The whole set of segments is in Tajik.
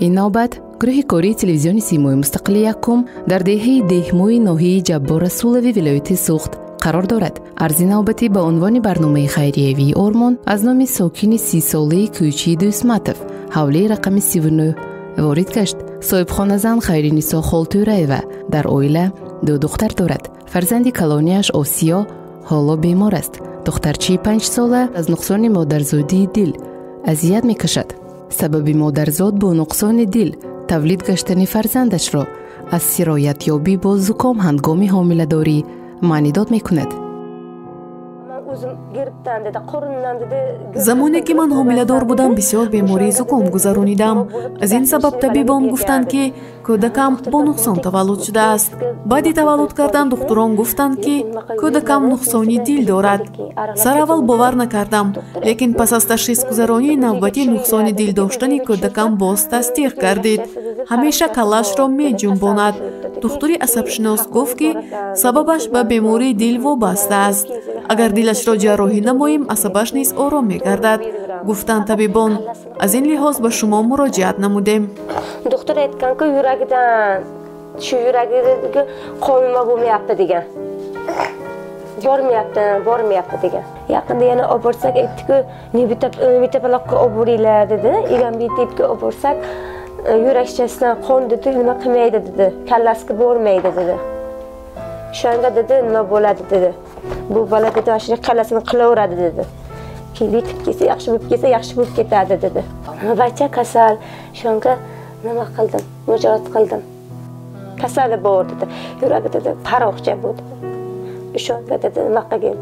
Ин навбат гурӯҳи кории телевизиони Симои мустақили якум дар деҳаи Деҳмӯи ноҳияи Ҷаббор Расулови вилояти Суғд қарор дорад. Арзи навбатӣ ба унвони барномаи хайриявии Ормон аз номи сокини 30-солаи кӯчаи Дӯстматов, ҳавлии рақами 39 ворид гашт. Соҳибхоназан Хайринисо Холтӯраева дар оила ду духтар дорад. Фарзанди калонияш Осиё ҳоло бемор аст. Духтарчаи 5-сола аз нуқсони модарзодии дил азият мекашад. Сабаби модарзод бо нуқсони дил тавлид гаштани фарзандашро аз сироятёбӣ бо зуком ҳангоми ҳомиладорӣ маънидод мекунад. Замоне ки ман ҳомиладор будам, бисёр бемории зуком гузаронидам. Аз ин сабаб табибон гуфтанд, ки кӯдакам бо нуқсон таваллуд шудааст. Баъди таваллуд кардан духтурон гуфтанд, ки кӯдакам нуқсони дил дорад. Сараввал бовар накардам, лекин пас аз ташхисгузаронии навбатӣ нуқсони дил доштани кӯдакам боз тасдиқ гардид. Ҳамеша каллашро меҷунбонад. Духтури асабшинос гуфт, ки сабабаш ба бемории дил вобаста аст. Агар дилашро ҷарроҳӣ намоем, асабаш низ ором мегардад, гуфтанд табибон. Аз ин лиҳоз ба шумо муроҷиат намудем. Духтур aytgan ku, yuragidan shu yuragidagi qon nima bo'lmayapti degan, bormayapti, bormayapti degan. Yaqinda yana olib borsak, aytdiku, Nebitapaloqqa olib boringlar dedi. Egambetibga olib borsak, yurakchasidan qon dedi, nima qilmaydi dedi, kallasiga bormaydi dedi. O'shanda dedi, nima bo'ladi dedi. Bu bola dedi, shuni kallasini qilaveradi dedi. Keyin yetib kelsa, yaxshi bo'lib kelsa, yaxshi bo'lib ketadi dedi. Bacha kasal, shunga nima qildim, murojaat qildim. Kasali bor dedi, yuragi dedi, paroqcha bu dedi. O'shanda dedi, nima qilgin.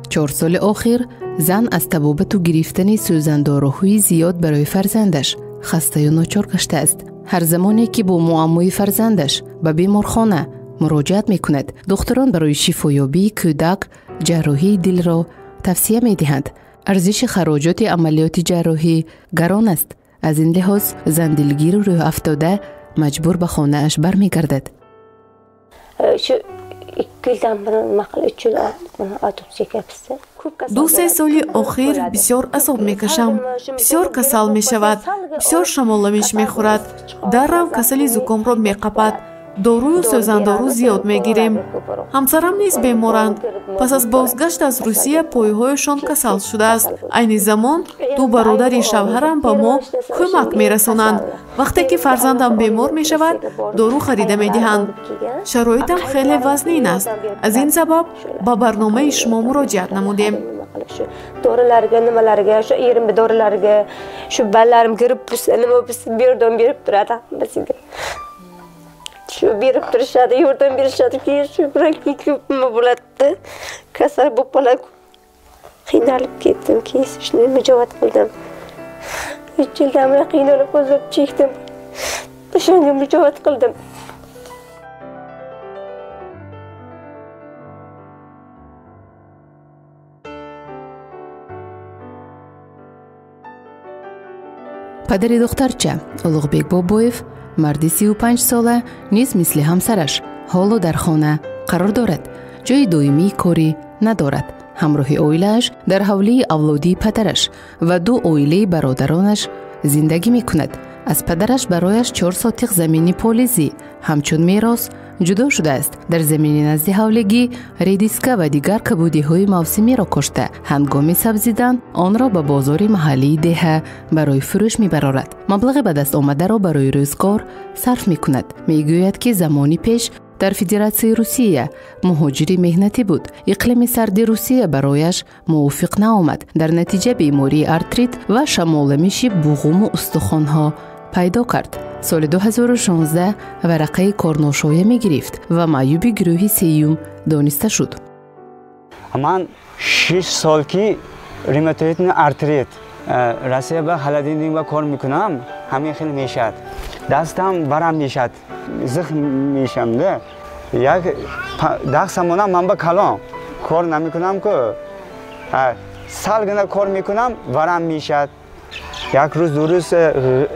4 соли охир зан аз табобату гирифтани сӯзандоруҳои зиёд барои фарзандаш хастаю ночор гаштааст. Ҳар замоне ки бо муаммои фарзандаш ба беморхона муроҷиат мекунад, духтурон барои шифоёбии кӯдак ҷарроҳии дилро тавсия медиҳанд. Арзиши хароҷоти амалиёти ҷарроҳӣ гарон аст. Аз ин лиҳоз зан дилгиру рӯҳафтода маҷбур ба хонааш бармегардад. Ду-се соли охир бисёр азоб мекашам, бисёр касал мешавад, бисёр шамолламиш мехӯрад. Даррав касали зукомро меқапад. Дорую сӯзандору зиёд мегирем. Ҳамсарам низ беморанд. Пас аз бозгашт аз Русия пойҳояшон касал шудааст. Айни замон ду бародари шавҳарам ба мо кӯмак мерасонанд. Вақте ки фарзандам бемор мешавад, дору харида медиҳанд. Шароитам хеле вазнин аст. Аз ин сабаб ба барномаи шумо муроҷиат намудем. Dorilarga, nimalarga, shu erimni dorilariga, shu bolalarim kirib, nima bo'lsa berdim, berib turadi hammasiga. Shu berib turishadi, yordam berishadi. Keyin shu bilan ko'p nima bo'ladi, kasal bo'lib qoladi. Qiynalib ketdim, keyin shuni mujohad qildim. 3 yildan beri qiynalib azob chekdim. O'shanga mujohad qildim. Падари духтарча Улуғбек Бобоев, марди 35-сола, низ мисли ҳамсараш ҳоло дар хона қарор дорад. Ҷои доимии корӣ надорад. Ҳамроҳи оилааш дар ҳавлии авлодии падараш ва ду оилаи бародаронаш зиндагӣ мекунад. Аз падараш барояш 4 сотиқ замини полизӣ ҳамчун мерос ҷудо шудааст. Дар замини назди ҳавлигӣ редиска ва дигар кабудиҳои мавсимиро кошта, ҳангоми сабзидан онро ба бозори маҳаллии деҳа барои фурӯш мебарорад. Маблағи ба даст омадаро барои рӯзгор сарф мекунад. Мегӯяд, ки замони пеш дар Федератсияи Русия муҳоҷири меҳнатӣ буд. Иқлими сарди Русия барояш мувофиқ наомад. Дар натиҷа бемории артрит ва шамоламиши буғуму устухонҳо пайдо кард. Соли 2016 варақаи корношоя мегирифт ва маъюби гурӯҳи сеюм дониста шуд. Ман 6 сол ки ревматоидни артрит Россия ба холодильник ба кор мекунам, ҳамин хел мешавад. Дастам барам мешавад, зих мешам. Як 10 сомона ман ба калон кор намекунам ку, салгина кор мекунам, варам мешавад. Як рӯз ду рӯз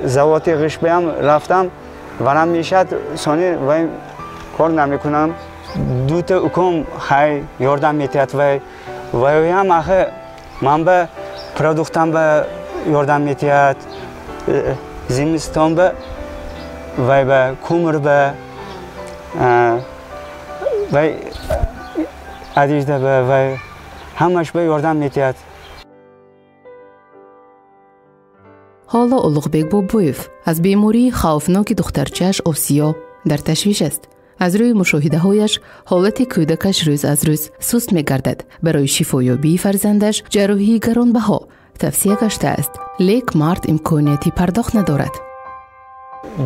заводи ғишбаям рафтам, варам мешавад, сони вай кор намекунам. Дута уком хай ёрдам метиҳад, вай вайам ахи ман ба продуктам ба ёрдам метиҳад, зимистон ба вай ба кӯмр ба вай одежда ба вай ҳамаш ба ёрдам метиҳад. Ҳоло Улуғбек Бобоев аз бемории хавфноки духтарчааш Осиё дар ташвиш аст. Аз рӯи мушоҳидаҳояш ҳолати кӯдакаш рӯз аз рӯз суст мегардад. Барои шифоёбии фарзандаш ҷарроҳии гаронбаҳо тавсия гаштааст, лек мард имконияти пардохт надорад.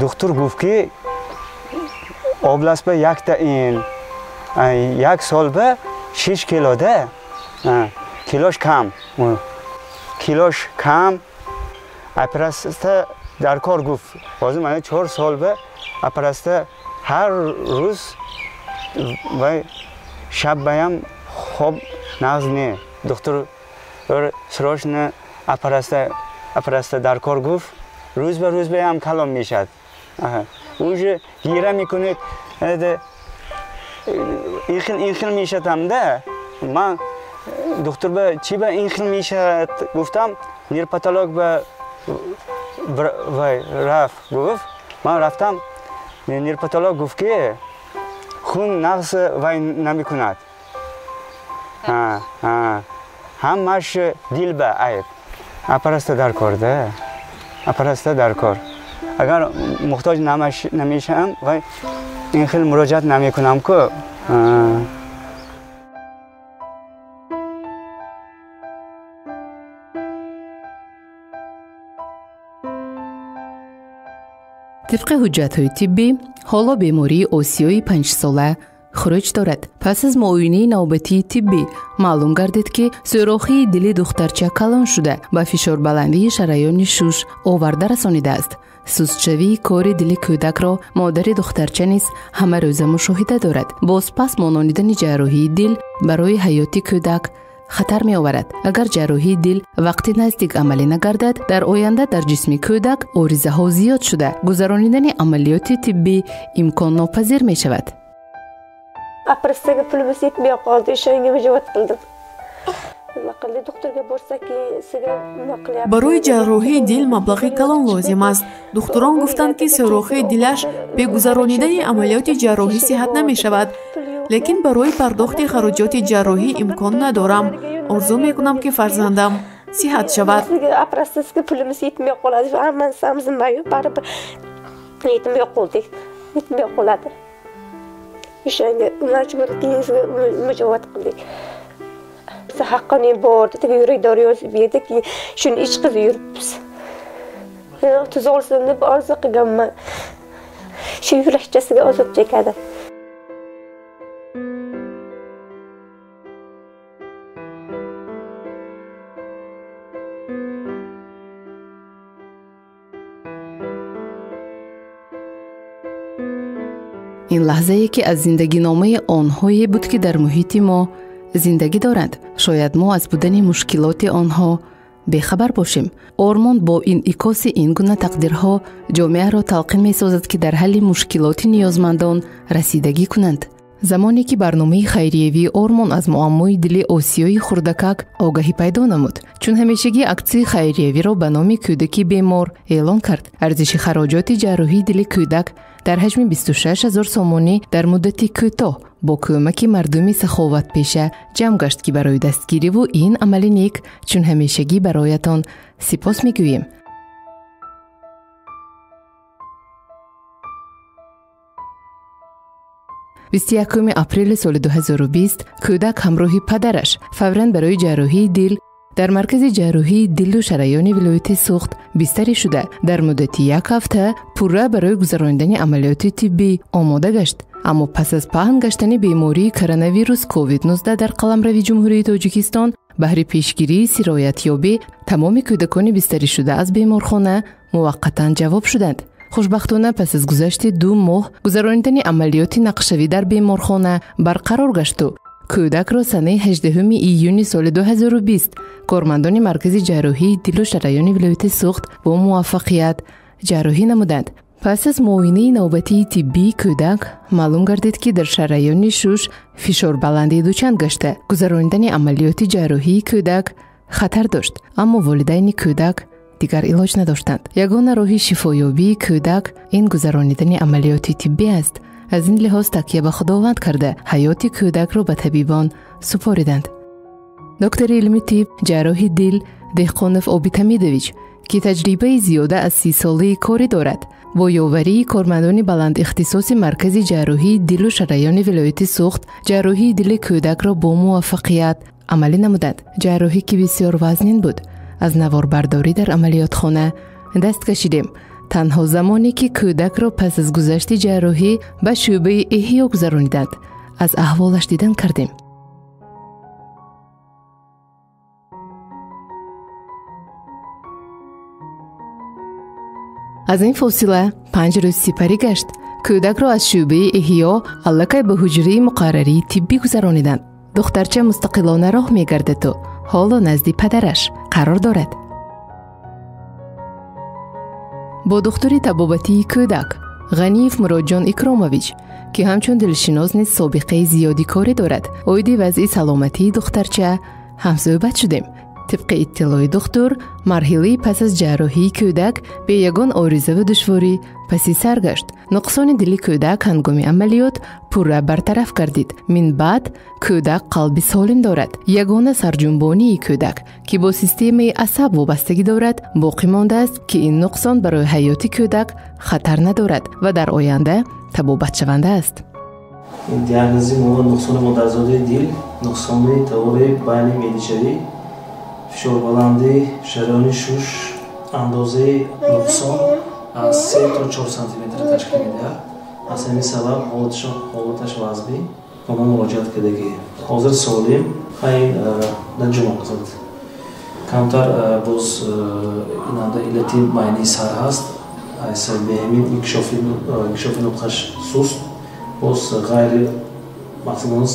Духтур гуфт, ки област ба якта ин як сол ба 6 кило да килош кам, килош кам, оператсия дар кор гуфт. Ҳозир мана 4 сол ба оператсия ҳар рӯз вай шаб баям хоб нағз не. Духтур срочно оператсия дар кор гуфт. Рӯз ба рӯз баям калон мешавад. Уже гира мекунед, ин хел мешавадам да. Ман духтур ба чӣ ба ин хел мешавад гуфтам, нейропатолог ба вай рафт гуфт. Ман рафтам, нейропатолог гуфт, ки хун нағз вай намекунад, ҳамаш дил ба айб. Оператсия дар кор да, оператсия дар кор. Агар муҳтоҷ намешавам, вай ин хел муроҷиат намекунам ку. Тибқи ҳуҷҷатҳои тиббӣ, ҳоло бемории Осиёи 5-сола хуруҷ дорад. Пас аз муоинаи навбатии тиббӣ маълум гардид, ки сӯрохии дили духтарча калон шуда, ба фишорбаландии шараёни шуш оварда расонидааст. Сустшавии кори дили кӯдакро модари духтарча низ ҳамарӯза мушоҳида дорад. Боз пас мононидани ҷарроҳии дил барои ҳаёти кӯдак хатар меоварад. Агар ҷарроҳии дил вақти наздик амалӣ нагардад, дар оянда дар ҷисми кӯдак оризаҳо зиёд шуда, гузаронидани амалиёти тиббӣ имконнопазир мешавад. Оператсияга пулimiz yetmay qoldi, o'shanga murojaat qildim. Nima qildi? Doktorga borsak, sizga nima qilyapti? Барои ҷарроҳии дил маблағи калон лозим аст. Духтурон гуфтанд, ки сӯрохии дилаш бе гузаронидани амалиёти ҷарроҳӣ сиҳат намешавад. Лекин барои пардохти хароҷоти ҷарроҳӣ имкон надорам. Орзу мекунам, ки фарзандам сиҳат шавад. Оператсияga pulimiz yetmay qoladi, hammasi nimayu baribir yetmay qoldik, yetmay qoladi. O'shanga majbur keyin murojaat qildik. Haqqoniy bor dedi, yurak dori yozib berdi, keyin shuni ichqizib yuribmiz. Tuzalsin deb orzu qilganman. Shu yurakchasiga azob chekadi. Ин лаҳзае, ки аз зиндагиномаи онҳое буд, ки дар муҳити мо зиндагӣ доранд, шояд мо аз будани мушкилоти онҳо бехабар бошем. Ормон бо инъикоси ин гуна тақдирҳо ҷомеаро талқин месозад, ки дар ҳалли мушкилоти ниёзмандон расидагӣ кунанд. Замоне ки барномаи хайриявии Ормон аз муаммои дили Осиёи хурдакак огаҳӣ пайдо намуд, чун ҳамешагӣ аксияи хайриявиро ба номи кӯдаки бемор эълон кард. Арзиши хароҷоти ҷарроҳии дили кӯдак дар ҳаҷми 26 000 сомонӣ дар муддати кӯтоҳ бо кӯмаки мардуми саховатпеша ҷамъ гашт, ки барои дастгириву ин амали нек чун ҳамешагӣ бароятон сипос мегӯем. 21 апрели соли 2020 кӯдак ҳамроҳи падараш фавран барои ҷарроҳии дил дар маркази ҷарроҳии дилу шараёни вилояти Суғд бистарӣ шуда, дар муддати як ҳафта пурра барои гузаронидани амалиёти тиббӣ омода гашт. Аммо пас аз паҳн гаштани бемории коронавирус COVID-19 дар қаламрави Ҷумҳурии Тоҷикистон баҳри пешгирии сироятёбӣ тамоми кӯдакони бистаришуда аз беморхона муваққатан ҷавоб шуданд. Хушбахтона пас аз гузашти 2 моҳ гузаронидани амалиёти нақшавӣ дар беморхона барқарор гашту кӯдакро санаи 18 июни соли 2020 кормандони маркази ҷарроҳии дилу шараёни вилояти Суғд бо муваффақият ҷарроҳӣ намуданд. Пас аз муоинаи навбатии тиббии кӯдак маълум гардид, ки дар шараёни шуш фишорбаландӣ дучанд гашта, гузаронидани амалиёти ҷарроҳии кӯдак хатар дошт, аммо волидайни кӯдак Дигар илоҷ надоштанд. Ягона роҳи шифоёбии кӯдак ин гузаронидани амалиёти тиббӣ аст. Аз ин лиҳоз такя ба Худованд карда, ҳаёти кӯдакро ба табибон супориданд. Доктори илми тиб, ҷарроҳи дил Деҳқонов Обид Ҳамидович, ки таҷрибаи зиёда аз 30-солаи корӣ дорад, бо ёварии кормандони баландихтисоси маркази ҷарроҳии дилу шараёни вилояти Суғд ҷарроҳии дили кӯдакро бо муваффақият амалӣ намуданд. Ҷарроҳӣ, ки бисёр вазнин буд, аз наворбардорӣ дар амалиётхона даст кашидем. Танҳо замоне ки кӯдакро пас аз гузашти ҷарроҳӣ ба шӯъбаи эҳё гузарониданд, аз аҳволаш дидан кардем. Аз ин фосила 5 рӯз сипарӣ гашт. Кӯдакро аз шӯъбаи эҳё аллакай ба ҳуҷраи муқаррарии тиббӣ гузарониданд. Духтарча мустақилона роҳ мегардаду ҳоло назди падараш қарор дорад. Бо духтури табобатии кӯдак Ғаниев Муроджон Икромович, ки ҳамчун дилшинос низ собиқаи зиёди корӣ дорад, оиди вазъи саломатии духтарча ҳамсӯҳбат шудем. Тибқи иттилои духтур, марҳилаи пас аз ҷарроҳии кӯдак бе ягон оризаву душворӣ паси сар гашт. Нуқсони дили кӯдак ҳангоми амалиёт пурра бартараф гардид. Мин баъд кӯдак қалби солим дорад. Ягона сарҷунбонии кӯдак, ки бо системаи асаб вобастагӣ дорад, боқӣ мондааст, ки ин нуқсон барои ҳаёти кӯдак хатар надорад ва дар оянда табобатшаванда аст. Диагнози мо нуқсони модарзодии дил, нуқсони тавори байни меъдачавӣ, фишорбаландӣ, шараёни шуш, андозаи нуқсон аз 3 то 4 сантиметр ташкил медиҳад. Аз ҳамин сабаб ҳолаташ вазбӣ ба мо муроҷиат кардагӣ. Ҳозир солим, ин наҷумоқзад. Камтар боз инанда иллати майнаи сар ҳаст. Сабаби ҳамин инкишофи нутқаш суст, боз ғайри мақсадон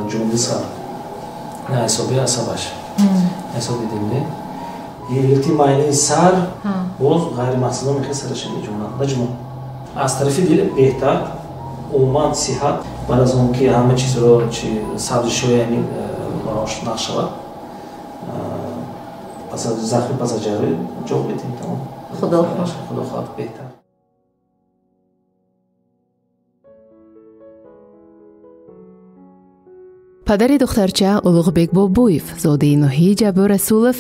ҷумли сар, ҳисоби асабаш. Ҳисоби дилни. Иллати майнаи сар боз ғайримақсадон мехоҳад сараш ҷумла. Наҷмӯъ. Аз тарафи дил беҳтар, умуман сиҳат, баъд аз он ки ҳама чизро чи сабзишҳои ҳамин барош нақш шавад, пас аз захми пас аз ҷарроҳӣ ҷавоб медиҳем, тамом. Худо хоҳад беҳтар. Падари духтарча Улуғбек Бобоев, зодаи ноҳияи Ҷаббор Расулов,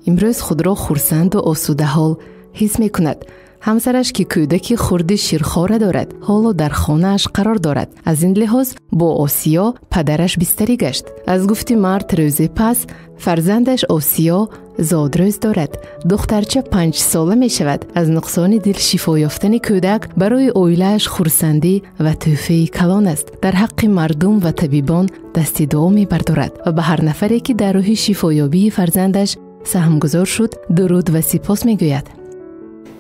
имрӯз худро хурсанду осудаҳол ҳис мекунад. Ҳамсараш, ки кӯдаки хурди ширхора дорад, ҳоло дар хонааш қарор дорад. Аз ин лиҳоз бо Осиё падараш бистарӣ гашт. Аз гуфти мард рӯзе пас фарзандаш Осиё зодрӯз дорад. Духтарча 5-сола мешавад. Аз нуқсони дил шифо ёфтани кӯдак барои оилааш хурсандӣ ва тӯҳфаи калон аст. Дар ҳаққи мардум ва табибон дасти дуо мебардорад ва ба ҳар нафаре, ки дар роҳи шифоёбии фарзандаш саҳмгузор шуд, дуруд ва сипос мегӯяд.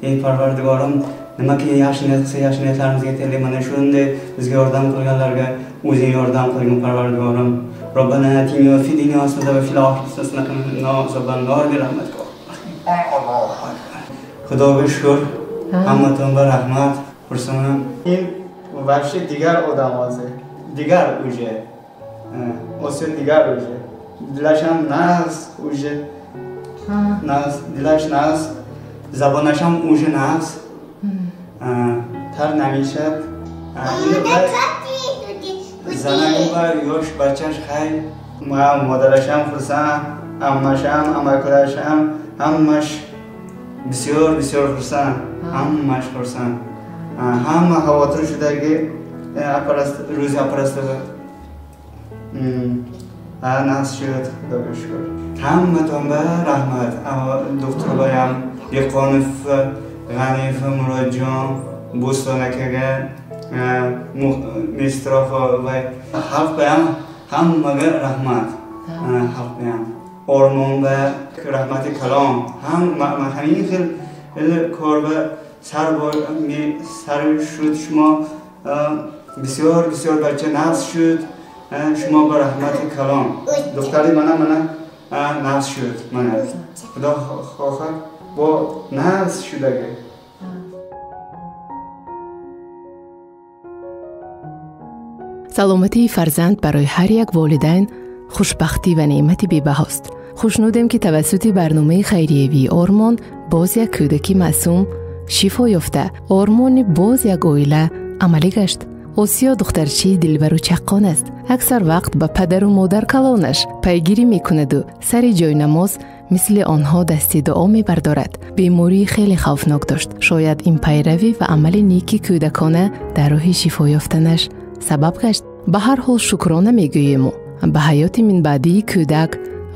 Ey Parvardigorim, nimaki yaxshi niyat qilsa, yaxshi niyatlarimizga yetaylik. Mana shunday bizga yordam qilganlarga o'zing yordam qilgin Parvardigorim. Robbana atina fid dunya hasanatan va fil oxirati hasanatan va qina azoban nar bi rahmatik. Allohu akbar. Xudoga shukr, hammatonga rahmat. Xursandman. In вообще дигар одам hozir. Дигар уже. Osiyo дигар уже. Dilasham naz уже. Naz, dilash naz. Забонашам уже нағз, тар намешад. Занагу бар ёш бачаш хай, модарашам хурсанд, аммашам, амакулашам, ҳамаш бисёр бисёр хурсанд, ҳамаш хурсанд. Ҳама хавотир шудаги рӯзи апарастага нағз шуд, Худога шукр. Ҳаматон ба раҳмат. Духтурбаям Деҳқонов Ғаниев Муроджон, Бӯстон akaga, Mestrof va xalqqa hammaga rahmat. Xalqqa ham. Ormon va rahmati kalom. Hamma hamin xil kor va sar sar shud шумо бисёр бисёр бача нағз шуд. Шумо ба раҳмати калом. Духтари мана нағз шуд. Мана. Худо хоҳад бо нағз шудаги. Саломатии фарзанд барои ҳар як волидайн хушбахтӣ ва неъмати бебаҳост. Хушнудем, ки тавассути барномаи хайриявии Ормон Боз як кӯдаки маъсум шифо ёфта, ормони боз як оила амалӣ гашт. Осиё духтарчаи дилбару чаққон аст. Аксар вақт ба падару модар калонаш пайгирӣ мекунаду сари ҷойнамоз мисли онҳо дасти дуо мебардорад. Бемории хеле хавфнок дошт. Шояд ин пайравӣ ва амали неки кӯдакона дар роҳи шифо ёфтанаш сабаб гашт. Ба ҳар ҳол шукрона мегӯему ба ҳаёти минбаъдии кӯдак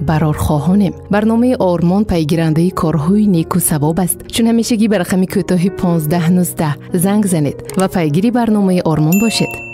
барор хоҳонем. Барномаи Ормон пайгирандаи корҳои неку савоб аст. Чун ҳамешагӣ ба рақами кӯтоҳи 1519 занг занед ва пайгири барномаи Ормон бошед.